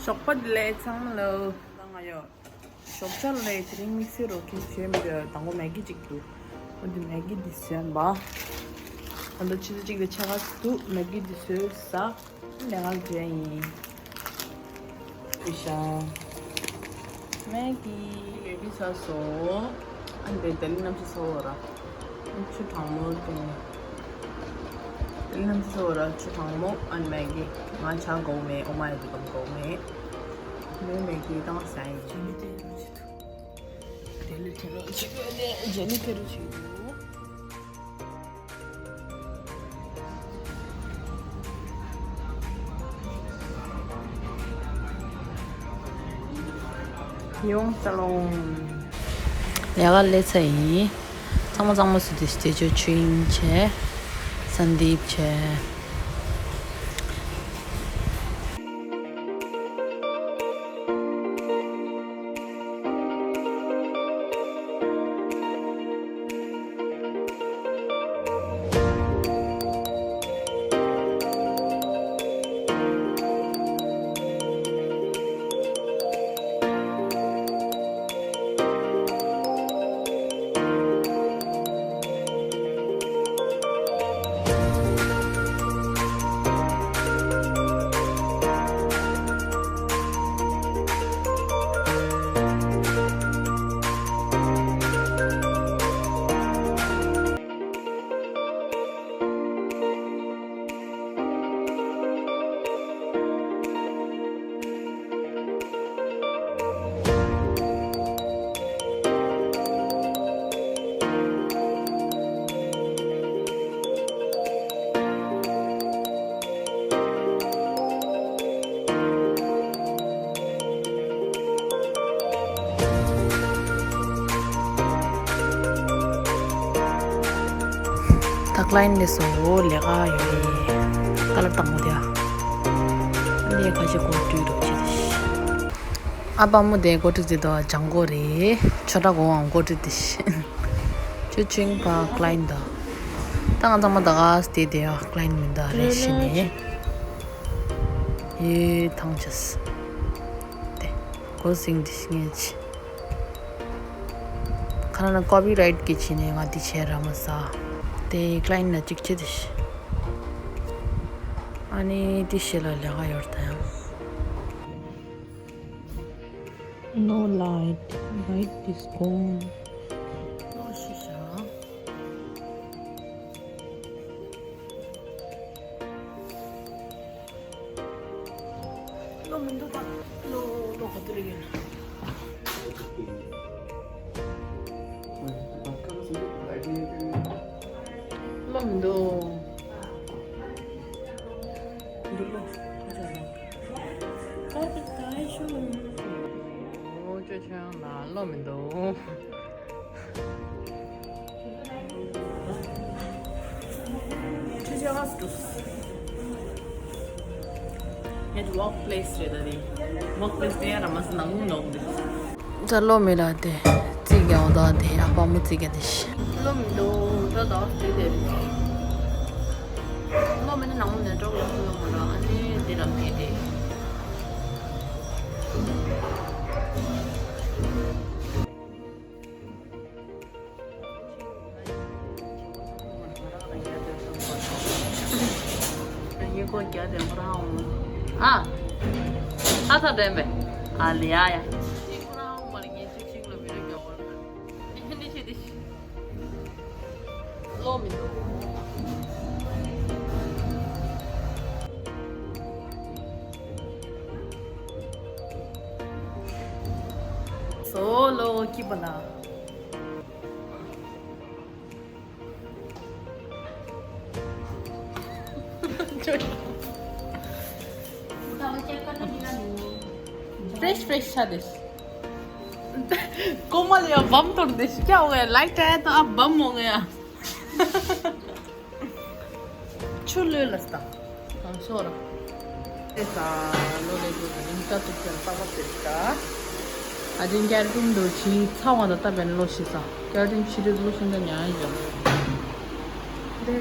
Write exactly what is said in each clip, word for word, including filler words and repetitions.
ཞོགས་པ་བདེ་ལེགས་ཚང་མ་ལ། ད་ང་ཡོད། ཞོགས་ཇ་ལ་དེ་རིང་དམིགས་བསལ་རོགས་ཁྱིམ་བྱས་མི་འདུག་དང་པོ་མེ་གི་གཅིག་འདུག་འོ་འདི་མེ་གི་འདི་ཟོས་པ། ཨ་མདོ་ཆུ་ཚོད་གཅིག་དང་ཕྱེད་ཀ་འདུག་མེ་གི་འདི་ཟོས་ཟ། ལས་ཀ་བྱས་ཡིན། ཨི་ཤ། མེ་གི་རེ་ཌི་ཚར་སོང་། ཨ་འདི་དེ་ལི་གནམ་གཤིས་ཚ་བོ་ར། ཆུ་གྲང་མོ་དེ། དེ་ལི་གནམ་གཤིས་ཚ་བོ་ར་ཆུ་གྲང་མོ་ཨ་མེ་གི། ང་ཇ་དགོས་མེད། ཨོ་མ་ཡ་དེ་གམ་དགོས་མེད། མེ་མེ་གི་བཏང་ཟ་ཡིན། ཇེ་ལི་དེ་རུ་ཆི་འདུག་དེ་ལི་དེ་རུ་ཆི་འདུག་ཇེ་ལི་དེ་རུ་ཆི་འདུག་ཡོང་ས་ལོང་། ལས་ཀ་ལས་ཚར་ཡིན། གཙང་མ་གཙང་མ་བཟོས་ཏེ་དེ་ཚོ་ཆོས་དབྱིངས་བྱས། སན་དིབ་བྱས། ད་ཀ་ལ་ཡན་ཊི་ལས་སོ་ལས་ཀ་ཡོད་རེད། ཀ་ལ་དང་པོ་དེ་ཨ། འདི་ཁ་ཤས་གོ་བཀྲུས་རོགས་བྱེད་དེ། ཨ་དཔའ་མོ་དེ་གོ་ཁྲིད་ཟེར་དོ་ལྗང་གོ་རེད། ཆོ་འདྲ་གོ་འང་གོ་ཁྲིད་དེ། ཆོས་ཆུང་པ་ཀ་ལ་ཡན་ཊི་དང་། ད་ང་ཚང་མ་ད་ག་སྟེ་དེ་ཡ་ཀ་ལ་ཡན་ཊི་མི་འདུག་རེ་ཞིག་ནས། ཡེ་ཐང་ཆེས། དེ་གོ་སིང་དེ་ངས་ཆི། ཁ་ན་ན་ཀོ་པི་རའེ་ཊི་གི་ཆི་ནས་ང་དེ་བྱས་ར་མ་ས། དེ་ཀ་ལ་ཡན་ཊི་ན་གཅིག་ཆེ་དེ་ཤི། ཨ་ནི་དེ་ཤི་ལ་ལས་ཀ་ཡོད་ད་ཡང་། No light, light is gone. ལོ་ཤི་ཤ། ལོ་མི་འདུག་ད། ལོ་ལོ་ག་དུ་རེ་ཡོད་ན། ལོ་མི་འདུག་འདུག་ལོ། ཨོ་ཅོ་ཅོ་ཡང་ན་ལོ་མི་འདུག་ཁྱོད་ཅག་ཨ་སི་ཏུ། ངའི་ཝོག་པི་ལེ་སི་རེད་ད་དེ། ཝོག་པི་ལེ་སི་དེ་ཡང་ར་མ་སི་ནང་ལོག་འདུག་ད་ལོ་མི་ལ་དེ་རྩིས་རྒྱག་འོ་ད་དེ་ཨ་ཕ་མོ་རྩིས་རྒྱག་དེ་ཤི། ལོ་མི་འདུག་ད་ད་དེ་དེ་རེད། ལོ་མི་ནི་ནང་ལོག་ནས་འགྲོ་དགོས་ལོ་མི་ལ་ཨ་ནི་དེ་ར་མེད་དེ། ཡིན་ཁོ་རྒྱ་དེ་ཁོ་རང་འོང་། ཨ། ཨ་ཐ་དྲན་པས། ཨ་ལི་ཡ་ཡ། ཁོ་རང་འོང་མ་ལ་ངས་ཅིག་ཤིང་ལ་མི་རུ་རྒྱ་བོར། ཨེ་ནི་ཆེ་དེ་ཤི། ལོ་མི་འདུག་སོ་ལོ་ཀི་པ་ལ། ཕེ་རེཤ་ཕེ་རེཤ་ཆ་དེ། ཀོ་མ་ལ་ཡ་བམ་ཐོར་དེ་ཤི་ཀྱ་འོ་ཡ་ལའིཊ་ཨ་ཡ་ཏོ་ཨ་བམ་འོ་ཡ། ཆུ་ལོས་ལ་སྟ། ཨ་སོ་ར། ཨེ་ས་ལོ་ལེ་གོ་རིང་ཀ་ཏུ་ཁྱེར་ས་བ་ཏེ་ཀ་ཨ་ཇིན་ཀྱར་ཀུན་དུ་ཆི་ཚ་བ་ད་ལྟ་བན་ལོ་ཤི་ས་ཀྱར་ཀུན་ཆི་རེ་ལོ་ཤི་འདི་ཉ་ཡོང་། དེ།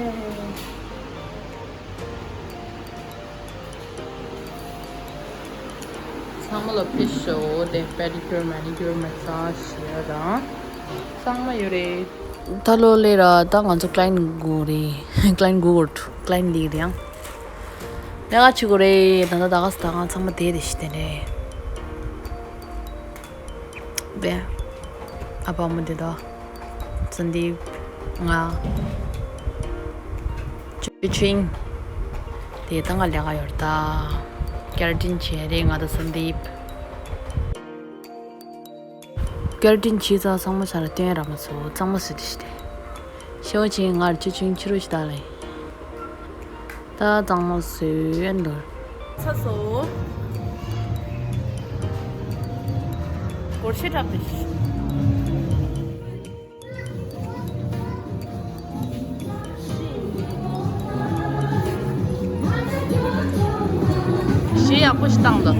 ཚང་མ་ལ་ཕེབས་ཤོག་དེ་པེ་ཌི་ཀིའུར་མེ་ནི་ཀིའུར་མ་སཱ་ཇི་བྱེད་ཡ་དང་ཚང་མ་ཡོད་རེད། ད་ལོ་ལས་ར་ད་ང་ཚོ་ཀ་ལ་ཡན་ཊི་དགོས་རེད། ཀ་ལ་ཡན་ཊི་དགོས་ཀྱི་འདུག་ཀ་ལ་ཡན་ཊི་འདི་རེད་ཡང་། ལས་ཀ་བྱེད་དགོས་རེད། ད་ད་ད་ག་ས་ད་ང་ཚང་མ་བསྡད་བསྡད་ཤི་དེ་རེད། བས། ཨ་ཕ་མོ་འདི་དག་སན་དིབ། ང་། ཅོ་ཆིང་། དེ་ད་ང་ལས་ཀ་ཡོད་ད། ཀེ་ར་ཊིན་བྱས་རེད་ང་དང་སན་དིབ། ཀེ་ར་ཊིན་བྱས་ཙང་གཙང་མ་ཆ་ལ་སྟོན་ར་མ་ཚོ་གཙང་མ་སུ་དེ་ཤི་དེ། ཤེའོ་ཆིང་ང་ཅོ་ཆིང་ཕྱི་རུ་ཤི་ད་ལེ། ད་གཙང་མ་བཟོས་འདུག་ཚ་སོ། སྒོར་ཆེ་དྲག་པས། གཞས་ཡག་པོ་ཞིག་བཏང་འདུག་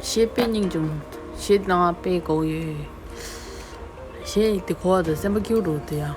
གཞས་དཔེ་སྙིང་རྗེ་མོ། གཞས་ནང་དཔེ་གོ་ཡོད། གཞས་དེ་གོ་བ་དང་སེམས་པ་སྐྱིད་པོ་འགྲོ་དེ་ཡ།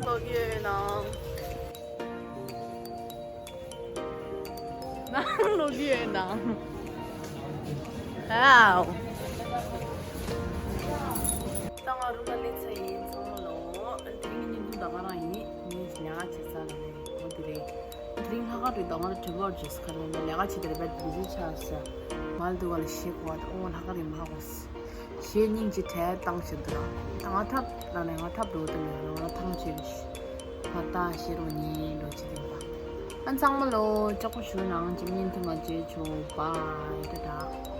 ལོག་གི་ཡོད་ནམ། ནང་ལོག་གི་ཡོད་ནམ། ཨའོ། ད་ང་རུམ་ལ་སླེབས་ཚར་ཡིན་ཚང་མ་ལོ། དེ་རིང་གི་བརྙན་ཐུང་ད་ག་རང་ཡིན། ངས་ལས་ཀ་བྱེད་ས་ལ་ནས་འོ་དེ་རེད། དེ་རིང་ལྷག་དཀར་རེད། ད་ང་ལ་དྲི་བར་བརྗོད་ས་ག་རེ་ཡིན་ན་ལས་ཀ་བྱེད་དེ་རེད་པས་བི་ཟི་ཆགས་ས། མ་ལ་འདུག་ག་ལ་ཞེད་གོ་བ་དང་ཨོ་ལྷག་དཀར་ཡིན་མ་ཧ་གོ་ས། གཞས་སྙིང་རྗེ་གྲས་བཏང་བཞིན་འདུག་ད་ང་ཐབ་ལ་ནས་ང་ཐབ་འགྲོ་དུ་མེད་ང་ལ་ཐང་ཆད་རེད། ང་ད་ཤེས་རོགས་ཉིན་འགྲོ་ཆེད་དུ་ཡིན་པ། ཨ་ཚང་མ་ལོ་ལྕགས་པོ་ཞུ་ནང་ཅི་མིན་དུ་མ་བརྗེད་ཆོག་བཱའི་ཊ་ཊ།